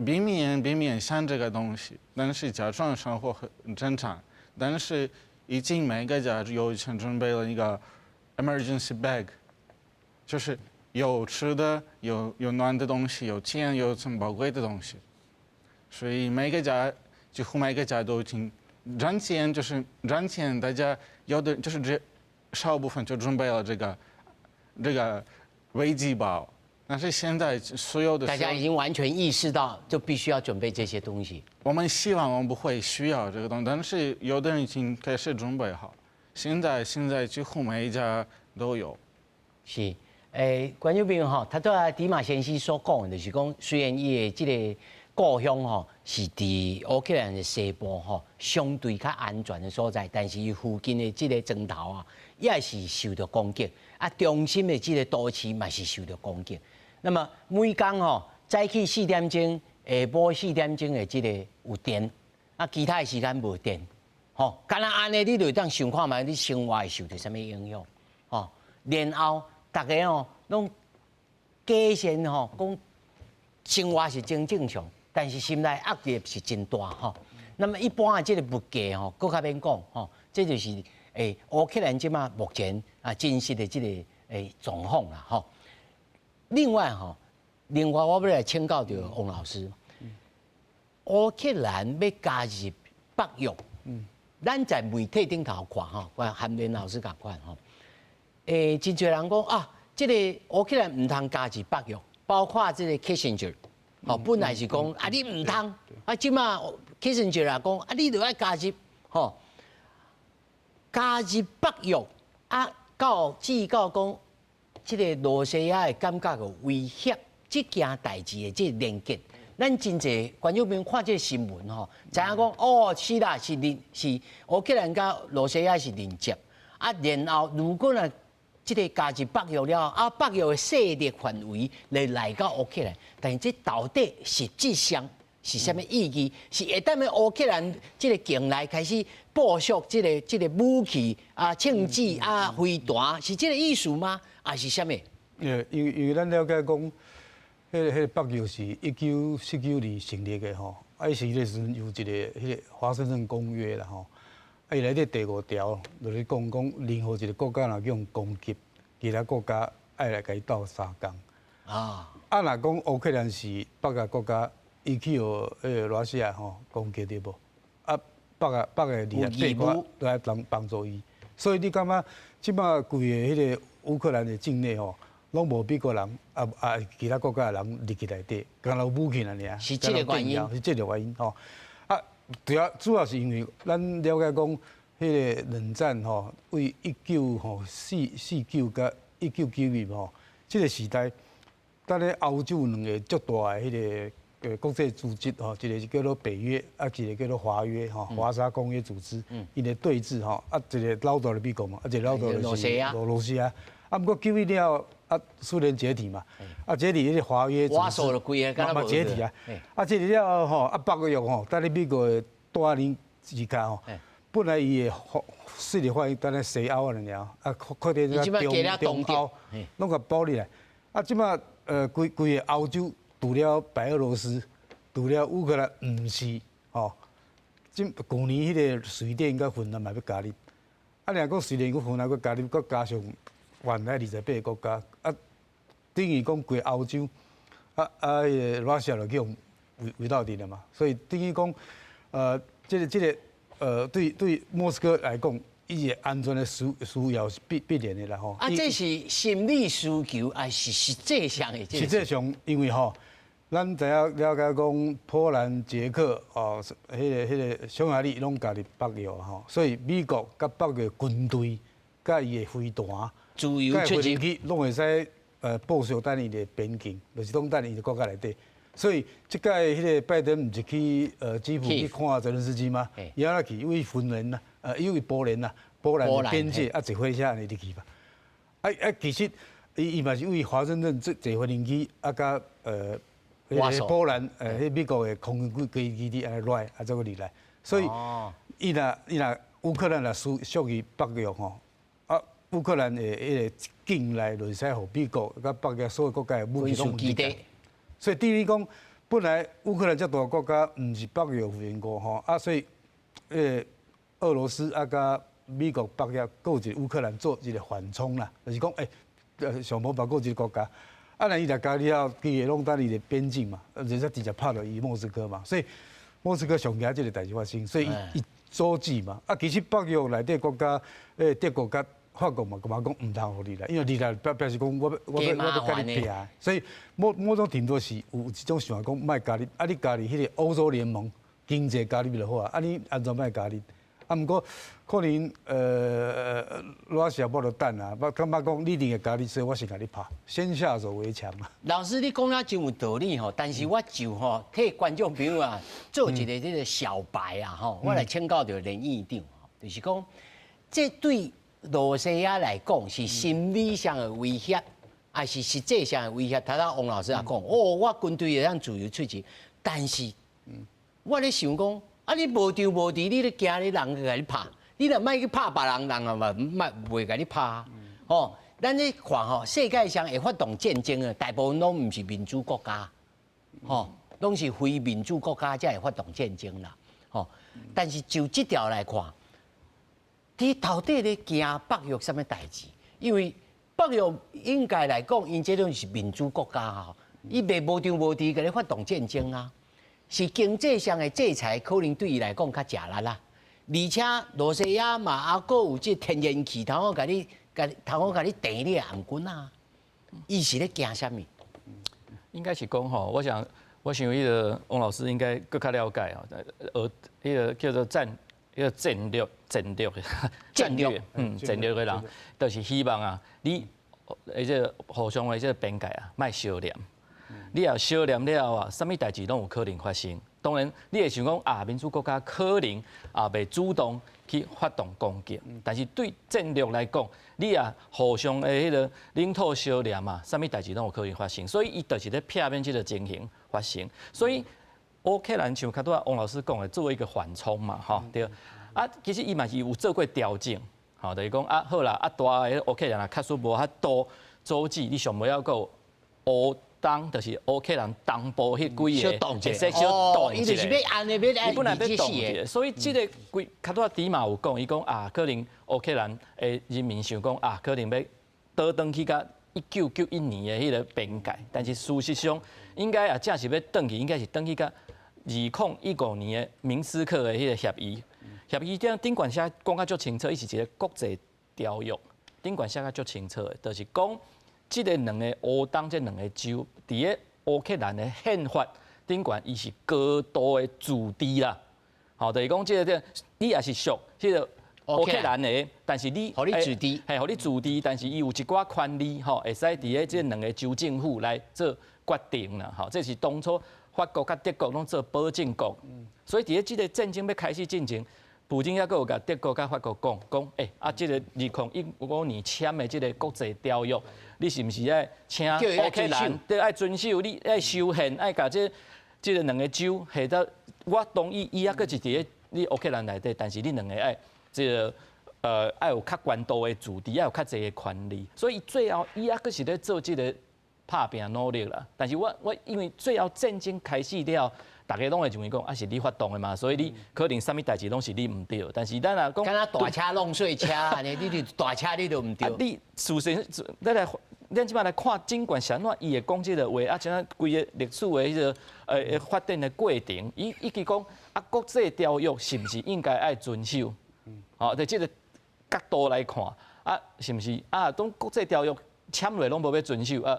避免想這個東西，但是假裝生活很正常，但是已經每個家有錢準備了一個 emergency bag，就是有吃的，有暖的東西，有錢，有什麼寶貴的東西，所以每個家幾乎每個家都已經賺錢，就是賺錢，大家有的就是這少部分就準備了這個危機包，但是現在所有的大家已經完全意識到，就必須要準備這些東西。我們希望我們不會需要這個東西，但是有的人已經開始準備好。現在幾乎每一家都有。是。欸，觀眾朋友吼，拄才迪馬先生所講的，就是講，雖然伊的這个故鄉吼是佇烏克蘭的西部吼，相對較安全的所在，但是伊附近的這个庄頭啊，也是受著攻擊，啊，中心的這个都市嘛是受著攻擊。那麼每工吼早起4點鐘，下晡4點鐘的這个有電，啊，其他的時間無電，吼，敢若按呢，你就會當想看覓，你生活會受著啥物影響，吼，然後。逐家哦，攏假善吼，講生活是真正常，但是心內壓力是真大吼。那麼一般的這个物價吼，閣較免講吼，這就是烏克蘭這馬目前啊真實的這个狀況啦吼。另外吼，另外我欲來請教著王老師，烏克蘭欲加入北約，咱在媒體頂頭看吼，我韓連老師仝款吼。真濟人講啊，這个烏克蘭毋通加入北約，包括這个 Kissinger，哦，本來是講啊，你毋通，啊，這馬 Kissinger 也講啊，你著愛加入，吼，加入北約啊，到至到講這个羅西亞會感覺予威脅，這件代誌的這个連結，咱真濟觀眾朋友看這个新聞吼，知影講哦，是啦，是連是烏克蘭佮羅西亞是連接，啊，然後如果若這个加入北約了後，啊，北約的勢力範圍來來到烏克蘭，但是這到底實質上是啥物意義？是會當欲烏克蘭這个境內開始部署這个武器啊、槍支啊、飛彈，是這个意思嗎？還是啥物？因為咱了解講，彼个北約是1949年成立的吼，啊，伊是彼个時陣有一个彼个華盛頓公約啦吼，啊，伊內底第五條就是講講任何一个國家若去予攻擊，其他國家愛來共伊鬥相共。啊，若講烏克蘭是北約國家，伊去予彼个羅西亞吼攻擊對無？啊，北約28國都愛幫幫助伊，所以你感覺這擺規个彼个烏克蘭的境內吼，攏無美國人啊啊，其他國家的人入去內底，干焦有武器爾爾。是這个原因。是這个原因吼。啊，主要是因為咱了解講，彼个冷戰吼，為一九吼四四九佮1992吼，這个時代，當咧歐洲兩个足大的彼个國際組織吼，一个是叫做北約，啊，一個叫做華約吼，華沙公約組織，𪜶的對峙吼，啊，一个老大就美國嘛，啊，一个老大就是俄羅西亞。啊，毋過九一了後，啊，蘇聯解體嘛，啊，解體彼个華約組織嘛解體啊，啊，解體了後吼，啊，北約吼，佇咧美國的帶領之下吼，本來伊的勢力範圍佇咧西歐爾爾，啊，擴展到中中歐，攏共包入來。啊，這擺規規个歐洲除了白俄羅斯，除了烏克蘭，毋是吼。這舊年彼个瑞典佮芬蘭嘛欲加入，啊，若講瑞典佮芬蘭閣加入，閣加上原來28个國家，啊，等於講規歐洲，啊啊，彼个羅西亞就去予圍圍鬥陣了嘛，所以等於講，這個對莫斯科來講，伊的安全的需要是必然的啦吼。啊，這是心理需求，還是實際上的？實際上，因為吼，咱知影了解講，波蘭、捷克哦，彼個匈牙利攏加入北約吼，所以美國佮北約軍隊佮伊的飛彈，自由出入，攏會使部署佇伊的邊境，就是攏佇伊的國家內底。所以這擺彼个拜登毋是去基輔去看澤連斯基嗎？伊按怎去？為芬蘭啦，因為波蘭啦，波蘭的邊界啊，坐火車按呢入去嘛。啊啊，其實伊伊嘛是為華盛頓坐坐飛行機啊，佮波蘭彼美國的空軍基基地按呢來，啊，再閣入來。所以伊若烏克蘭若屬屬於北約吼，啊，烏克蘭的彼个境內就會使予美國佮北約所有國家的武器攏入去。所以等於講，本來烏克蘭遮大國家，毋是北約會員國吼，啊，所以，俄羅斯啊，佮美國北約閣有一個烏克蘭做一個緩衝啦，就是講，欸，上無包括一個國家，啊，若伊若加入了後，規个攏佇伊的邊境嘛，直接直接拍落伊莫斯科嘛，所以莫斯科上驚這个代誌發生，所以伊伊阻止嘛，啊，其實北約內底國家，德國佮法國嘛，嘛講毋通予你來，因為你來表表示講我欲共你拚，所以某某種程度是有一種想法講莫加入，啊你加入彼个歐洲聯盟經濟加入就好啊，啊你按怎莫加入？啊毋過可能羅西亞無得等啊，我感覺講你一定會加入，所以我先共你拍，先下手為強嘛。老師，你講了真有道理吼，但是我就吼替觀眾朋友啊做一個這个小白啊吼，我來請教著連院長，就是講這對羅西亞來講是心理上的威脅，還是實際上的威脅？頭先王老師也講，哦，我軍隊會當自由出入，但是我咧想講，啊，你無張無弛，你咧驚你人去共你拍，你若莫去拍別人，人也嘛莫袂共你拍。吼，咱咧看吼，世界上會發動戰爭的，大部分攏毋是民主國家，吼，攏是非民主國家才會發動戰爭啦，吼。但是就這條來看，你到底咧驚北約啥物代誌？因為北約應該來講，𪜶這種是民主國家吼，伊袂無張無弛共你發動戰爭啊。是經濟上的制裁，可能對伊來講較食力啦。而且羅西亞嘛，猶閣有這天然氣，通好共你，共通好共你斷你的頷頸啊。伊是咧驚啥物？應該是講吼，我想彼个王老師應該閣較了解哦。彼个叫做戰，彼個戰略戰略，戰略的人，就是希望啊，你這個互相的這個邊界啊，莫相連。你若相連了後啊，啥物代誌攏有可能發生。當然，你會想講啊，民主國家可能啊袂主動去發動攻擊，但是對戰略來講，你若互相的彼個領土相連啊，啥物代誌攏有可能發生。所以伊就是咧避免這個情形發生。所以烏克蘭像較拄仔王老師講的，做一個緩衝嘛，吼對。啊，其實伊嘛是有做過調整，吼，就是講啊好啦，啊大的烏克蘭啊確實無法度阻止你上尾猶閣有烏東，就是烏克蘭東部彼幾個，會使小擋一下。伊就是欲按呢，欲伊本來欲擋一下，所以這個規較拄仔迪嘛有講，伊講啊，可能烏克蘭的人民想講啊，可能欲倒轉去共1991年的彼個邊界，但是事實上應該啊，正是欲轉去，應該是轉去共2015年的明斯克的彼個協議。協議頂頂懸寫講甲足清楚，伊是一個國際條約，頂懸寫甲足清楚的，就是講這個兩個烏東這兩個州，佇咧烏克蘭的憲法頂懸，伊是高度的自治啦。吼，就是講這個這，你也是屬這個烏克蘭的，但是你予你自治，嘿，予你自治，但是伊有一寡權利，吼，會使佇咧這兩個州政府來做決定啦。吼，這是當初法國佮德國攏做保證國，所以佇咧這個戰爭欲開始進前，普京猶閣有共德國佮法國講講，欸，啊，這個2015年簽的這個國際條約，你是毋是愛請烏克蘭對愛遵守？你愛修憲，愛共這個兩個州下到我同意，伊猶閣是佇咧你烏克蘭內底，但是你兩個愛這個愛有較懸度的自治，愛有較濟的權利。所以最後伊猶閣是咧做這個拍拚努力啦。但是我因為最後戰爭開始了。大家攏會認為講啊，是你發動的嘛，所以你可能啥物代誌攏是你毋對。但是咱若講，敢若大車弄細車按呢，你就大車你就毋對。啊，你事實，咱來咱這擺來看，儘管是按怎伊會講這個話，啊，像規個歷史的彼個發展的過程，伊以及講啊，國際條約是毋是應該愛遵守？吼，佇這個角度來看，啊，是毋是啊？當國際條約簽落攏無欲遵守啊？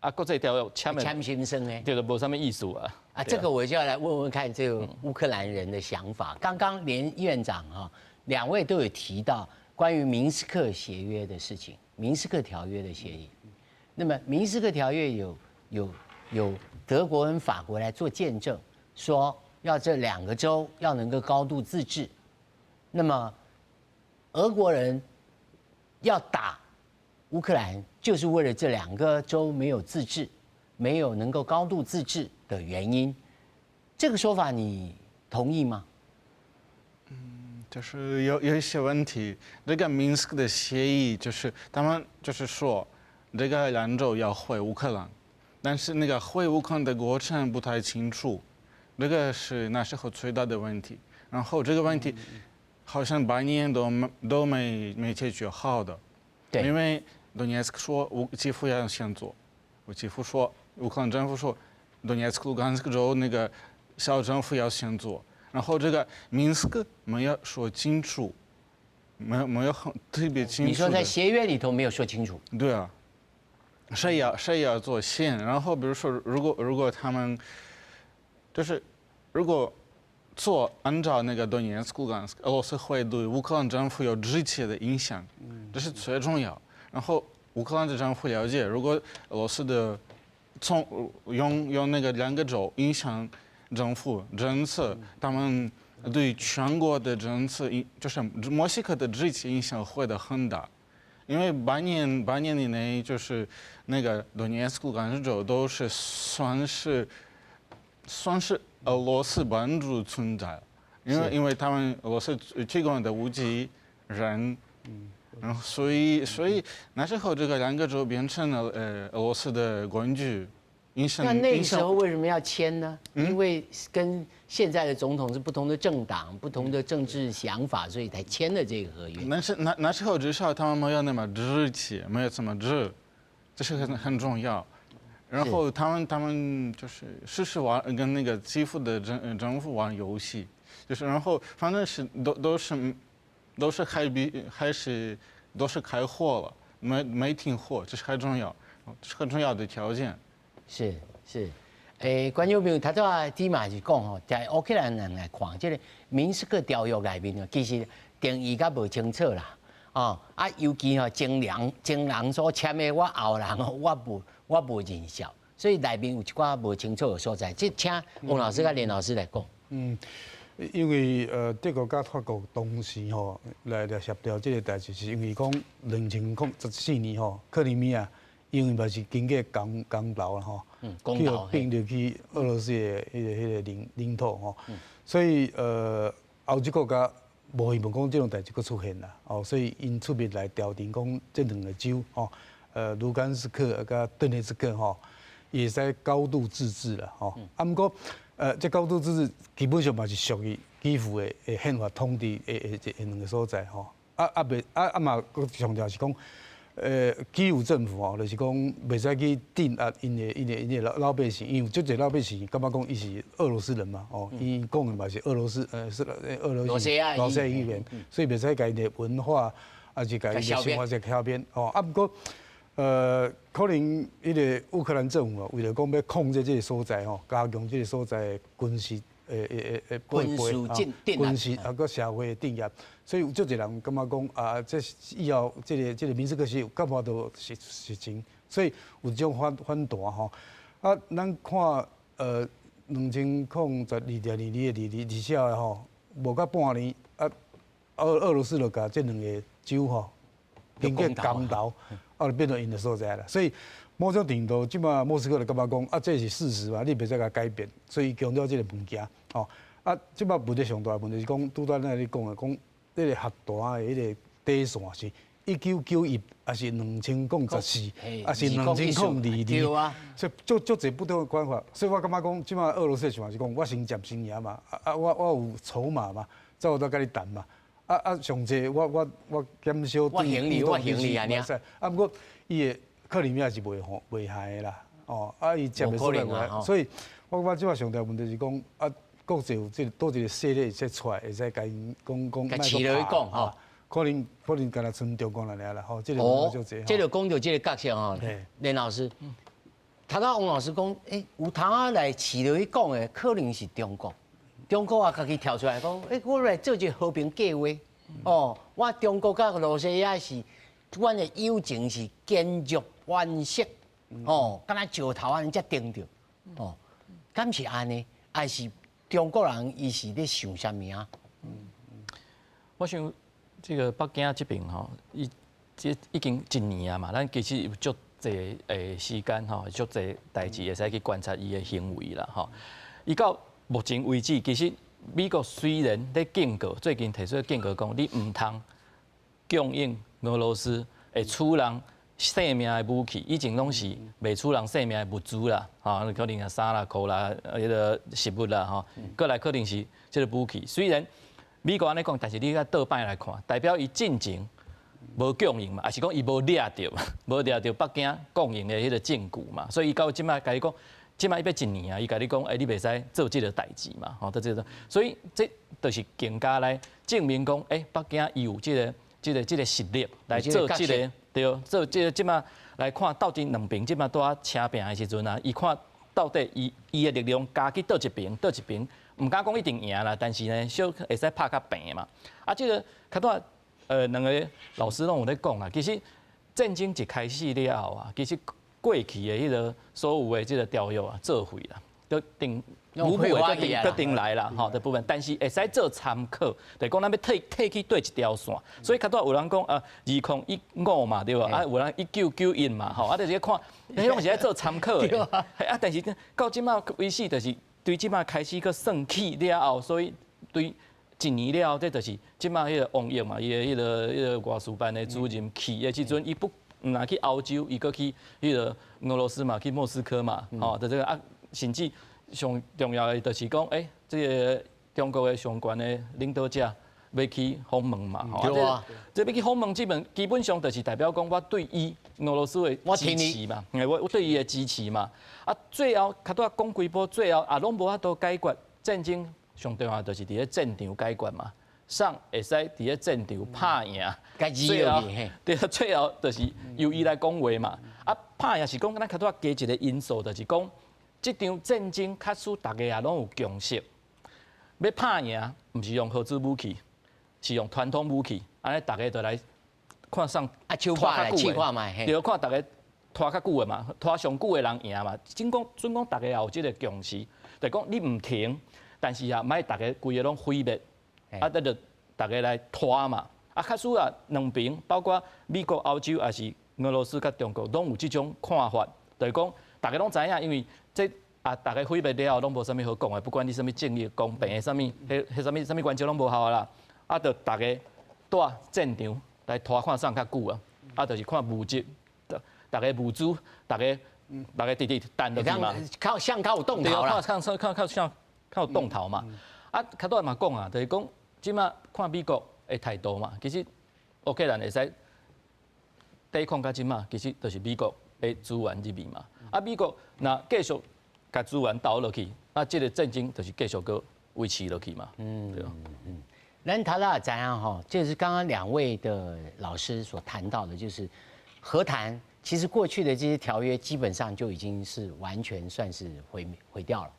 啊，國際條約簽簽心酸呢？對，就無啥物意思啊。啊，這個我就要來問問看這個烏克蘭人的想法。剛剛連院長哈兩位都有提到關於明斯克協約的事情，明斯克條約的協議。那麼明斯克條約有德國跟法國來做見證，說要這兩個州要能夠高度自治。那麼俄國人要打烏克蘭，就是為了這兩個州沒有自治，沒有能夠高度自治的原因。這個說法你同意嗎？嗯，就是有一些問題。這個明斯克的協議就是他們就是說，這個兩州要回烏克蘭，但是那個回烏克蘭的過程不太清楚，這個是那時候最大的問題。然後這個問題好像半年都沒解決好的，因為頓涅茨克說烏基輔要先做，我基輔說烏克蘭政府說頓涅茨克、盧甘斯克州那個小政府要先做，然後這個明斯克沒有說清楚，沒有很特別清楚。你說在協約裡頭沒有說清楚？對啊，誰要做先？然後比如說，如果他們就是如果做按照那個頓涅茨克、盧甘斯克，俄羅斯會對烏克蘭政府有直接的影響，這是最重要。然後烏克蘭的政府了解，如果俄羅斯的從用那個兩個州影響政府政策，他們對全國的政策影，就是莫斯科的直接影響會的很大，因為半年以內就是那個頓涅茨克、盧甘斯克州都是算是俄羅斯幫助存在，因為他們俄羅斯提供的武器人。然後，所以那時候這個兩個州變成了俄羅斯的工具，影響。那那個時候為什麼要簽呢？因為跟現在的總統是不同的政黨、不同的政治想法，所以才簽了這個合約。但是那時候至少他們沒有那麼直接，沒有這麼直，這是很重要。然後他們就是試試玩跟那個基輔的政府玩遊戲，就是然後反正是都是還比還是都是開火了，沒停火，這是很重要，這是很重要的條件。是是，觀眾朋友，頭拄仔天嘛是講吼，在烏克蘭人來看，這個明斯克條約內面其實定義較無清楚啦。哦，啊，尤其吼前人前人所簽的，我後人我無認識，所以內面有一寡無清楚的所在。這請王老師佮連老師來講。嗯，因為德國佮法國當時吼來協調這個代誌，是因為講2014年吼，克里米亞。因為嘛是經過公公投啦吼，去予併入去俄羅斯的彼個領土吼，所以歐洲國家無希望講這種代誌閣出現啦，哦，所以𪜶出面來調停講這兩個州吼，盧甘斯克佮頓涅茨克吼，會使高度自治啦吼，啊毋過這高度自治基本上嘛是屬於基輔的憲法統治的這兩個所在吼，啊啊袂啊啊嘛閣強調是講。基輔政府吼，就是講袂使去鎮壓𪜶的老百姓，因為有足濟老百姓感覺講伊是俄羅斯人嘛，哦，伊講的嘛是俄羅斯，是俄羅斯羅西亞語言，所以袂使共𪜶的文化，抑是共𪜶的生活這改變，哦，啊毋過，可能彼個烏克蘭政府啊，為了講欲控制這個所在吼，加強這個所在的軍事。軍事鎮軍事啊，閣社會鎮壓，所以有足濟人感覺講啊，這以後這個明斯克是感覺到實實情，所以有這種反彈吼。啊，咱看2022年的22、24號吼，無到半年啊，俄羅斯就共這兩個州吼經過公投，啊，就變做𪜶的所在啦。所以某種程度，這馬莫斯科就感覺講啊，這是事實嘛，你袂使共改變，所以強調這個物件。哦，啊，這馬問題上大問題是講，拄才咱咧講的，講彼個合單的彼個底線是1991，抑是2014，抑是2022？所以足足濟不同的看法。所以我感覺講，這馬俄羅斯的想法是講，我先佔先贏嘛，啊我有籌碼嘛，才有得佮你談嘛。啊啊，上濟我減少對我行李啊，啊，毋過伊的克里米亞是袂予袂害的啦，哦，啊伊佔的所在，所以我感覺這馬上大問題是講啊。國際有這個佗一個勢力會使出來，會使共𪜶講講，共落去講吼，可能敢若賰中共來爾啦，吼，這個問題這個講到這個角色吼，連老師，頭拄王老師講，欸，有通仔來試落去講的，可能是中國，中國也家己跳出來講，欸，我來做一個和平計劃，哦，我中國佮羅西亞是，阮的友情是堅若磐石，哦，敢若石頭按呢才定著，哦，敢是按呢，抑是？中國人伊是咧想啥物啊？我想這個北京這邊吼，伊這已經一年啊嘛，咱其實有足濟的時間吼，足濟代誌會使去觀察伊的行為啦吼。伊到目前為止，其實美國雖然咧警告，最近提出警告講，你毋通供應俄羅斯會取人性命的武器，以前攏是袂取人性命的物資啦，吼，可能啊衫啦、褲啦、彼個食物啦，吼，過來可能是這個武器。雖然美國按呢講，但是你閣倒擺來看，代表伊進前無供應嘛，抑是講伊無掠著，無掠著北京供應的彼個證據嘛，所以伊到這擺共你講，這擺伊欲一年啊，伊共你講，欸，你袂使做這個代誌嘛，吼，這個，所以這就是更加來證明講，欸，北京伊有這個實力來做這個。對，做這個這馬來看，到底兩邊這馬拄仔車拚的時陣啊，伊看到底伊的力量加去佗一邊，佗一邊，毋敢講一定贏啦，但是呢，小可會使拍較平嘛。啊，這個較拄兩個老師攏有咧講啦，其實戰爭一開始了後啊，其實過去的彼個所有的這個條約啊，作廢啦，都定。無補的閣定來啦，吼的部分，但是會使做參考，就是講咱欲退去佗一條線，所以較拄有人講啊，2015嘛，對無？啊，有人1991嘛，吼，啊，就是看，彼攏是咧做參考的，啊，但是到這馬為止，就是對這馬開始閣算起了後，所以對一年了後，這就是這馬彼個王毅嘛，伊的彼個外事辦的主任去的時陣，伊不毋若去歐洲，伊閣去彼個俄羅斯嘛，去莫斯科嘛，吼，就這個啊，甚至。上重要的就是講，欸，這個中國的上懸的領導者欲去訪問嘛，吼，對啊，這欲去訪問，基本上就是代表講，我對伊俄羅斯的支持嘛，我對伊的支持嘛。啊，最後較拄仔講規波，最後也攏無法度解決戰爭，上重要就是佇咧戰場解決嘛。誰會使佇咧戰場拍贏，最後對，最後就是由伊來講話嘛。啊，拍贏是講，咱較拄仔加一個因素，就是講。這場戰爭確實大家也攏有共識，欲拍贏，毋是用核子武器，是用傳統武器。按呢，大家就來看誰啊，手把來試看覓，對，看大家拖較久的嘛，拖上久的人贏嘛。準講準講，大家也有這個共識，就講你毋停，但是啊，莫大家規个攏毀滅，啊，這就大家來拖嘛。啊，確實啊，兩邊包括美國、歐洲，抑是俄羅斯佮中國，攏有這種看法，就是講大家攏知影，因為這啊，大家毀滅了後，攏無啥物好講的，不管你啥物正義、公平的啥物，彼彼啥物啥物原則攏無效啦。啊，就大家蹛戰場來拖看誰較久啊，啊，就是看物質，大家物資，大家大家直直等落去嘛。靠像較有動頭啦。看看看看像較有動頭嘛。啊，較拄嘛講啊，就是講這馬看美國的態度嘛，其實烏克蘭會使抵抗到這馬，其實就是美國的資源入面嘛。啊，美國若繼續共資源投落去，啊，這個戰爭就是繼續閣維持落去嘛。嗯，對。嗯，咱頭仔知影吼，就是剛剛兩位的老師所談到的，就是和談。其實過去的這些條約基本上就已經是完全算是毀毀掉了，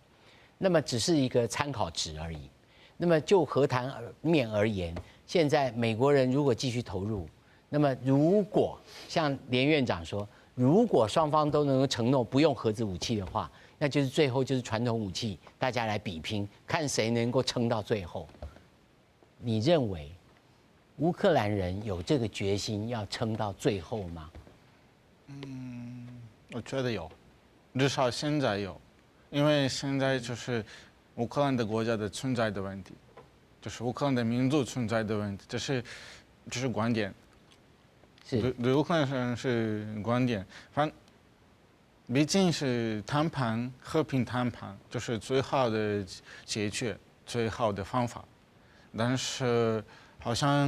那麼只是一個參考值而已。那麼就和談面而言，現在美國人如果繼續投入，那麼如果像連院長說，如果雙方都能夠承諾不用核子武器的話，那就是最後就是傳統武器，大家來比拼，看誰能夠撐到最後。你認為烏克蘭人有這個決心要撐到最後嗎？嗯，我覺得有，至少現在有，因為現在就是烏克蘭的國家的存在的問題，就是烏克蘭的民族存在的問題，這是觀點。對對，烏克蘭人是觀點，反正畢竟是談判，和平談判就是最好的解決，最好的方法。但是好像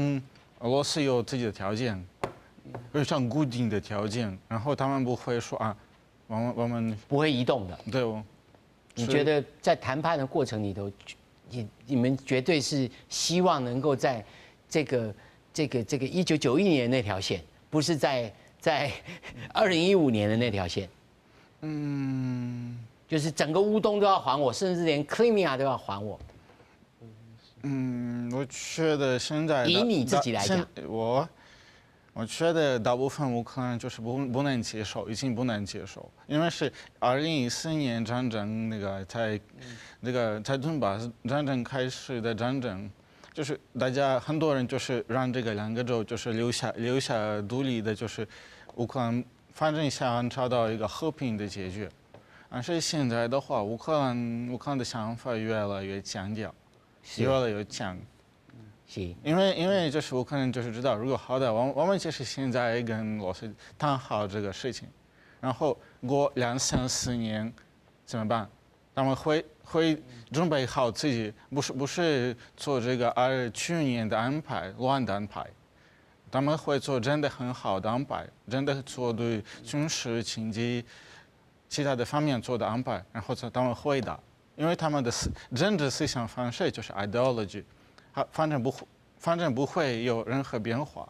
俄羅斯有自己的條件，非常固定的條件，然後他們不會說啊，我們不會移動的。對哦。你覺得在談判的過程裡頭，你們絕對是希望能夠在這個1991年那條線，不是在2015年的那條線。嗯，就是整個烏東都要還我，甚至連克里米亞都要還我。嗯，我覺得現在以你自己來講，我覺得大部分烏克蘭就是不能接受，已經不能接受，因為是2014年戰爭那個在那個在頓巴斯戰爭開始的戰爭，就是大家很多人就是讓這個兩個州就是留下獨立的，就是烏克蘭反正想找到一個和平的解決，但是現在的話，烏克蘭的想法越來越強調，越來越強。因為就是我可能就是知道，如果好的，我們就是現在跟俄羅斯談好這個事情，然後過兩三四年怎麼辦？他們會準備好自己，不是做這個而去年的安排亂的安排，他們會做真的很好的安排，真的做對軍事、經濟其他的方面做的安排，然後他們會的，因為他們的政治思想方式就是 ideology。好，反正不會有任何變化，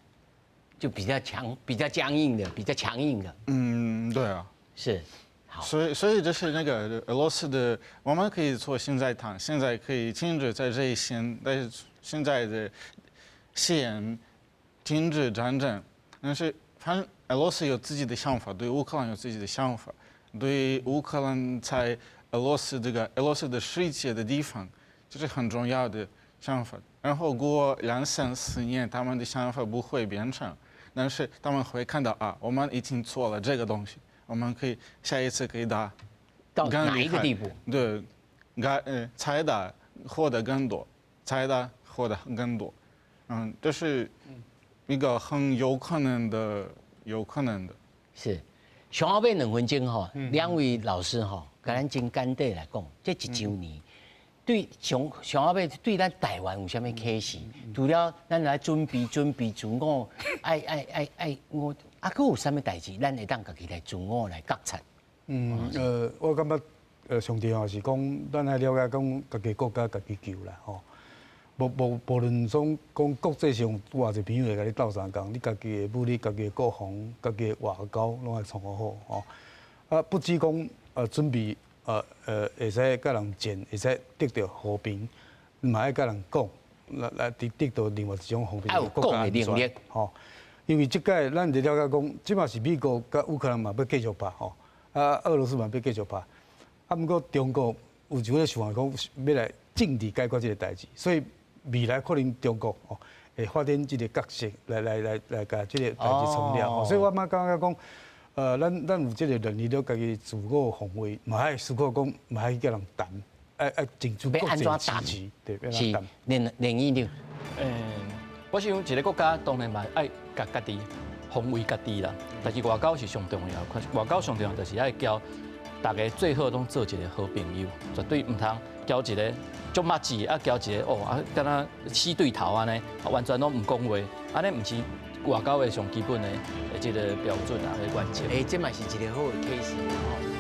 就比較強、比較僵硬的、比較強硬的。嗯，對啊，是，好。所以這是那個俄羅斯的，我們可以做現在談，現在可以停止在這一線，但是現在的線停止戰爭，但是反正俄羅斯有自己的想法，對烏克蘭有自己的想法，對烏克蘭在俄羅斯這個俄羅斯的世界的地方，這是很重要的想法。然後過兩三四年，他們的想法不會變成，但是他們會看到啊，我們已經做了這個東西，我們可以下一次可以打到哪一個地步？對，該才打獲得更多，才打獲得更多，嗯，這是一個很有可能的，有可能的。是，上後尾2分鐘吼，兩位老師吼，共咱真簡短來講，這一周年。對上上後尾對咱台灣有啥物啟示？除了咱來準備準備自我，愛愛愛愛我，啊，閣有啥物代誌，咱會當家己來自我來覺察？嗯，我感覺上重要是講，咱愛了解講家己國家家己救啦，吼。無論講講國際上偌濟朋友會共你鬥相共，你家己的武力、家己的國防、家己的外交攏愛創好吼。啊，不只講準備。會使佮人戰，會使得著和平，嘛愛佮人講，來來得得到另外一種和平的國家安全。吼，因為這擺咱就了解講，這馬是美國佮烏克蘭嘛欲繼續拍吼，啊，俄羅斯嘛欲繼續拍，啊，毋過中國有一個想法講，欲來政治解決這個代誌，所以未來可能中國吼會發展這個角色來來來來共這個代誌處理了。所以我嘛感覺講，咱有這個能力，了家己自我防衛，嘛愛思考講，嘛愛去佮人談，愛爭取國際支持，對，是連連議長。我想一個國家當然嘛愛共家己防衛家己啦，但是外交是上重要，外交上重要就是愛交大家最好攏做一個好朋友，絕對毋通交一個足麻吉啊，交一個哦啊，敢若死對頭按呢，完全攏毋講話，按呢毋是外交的上基本的這個標準啊，原則。欸，這嘛是一個好的 case 吼。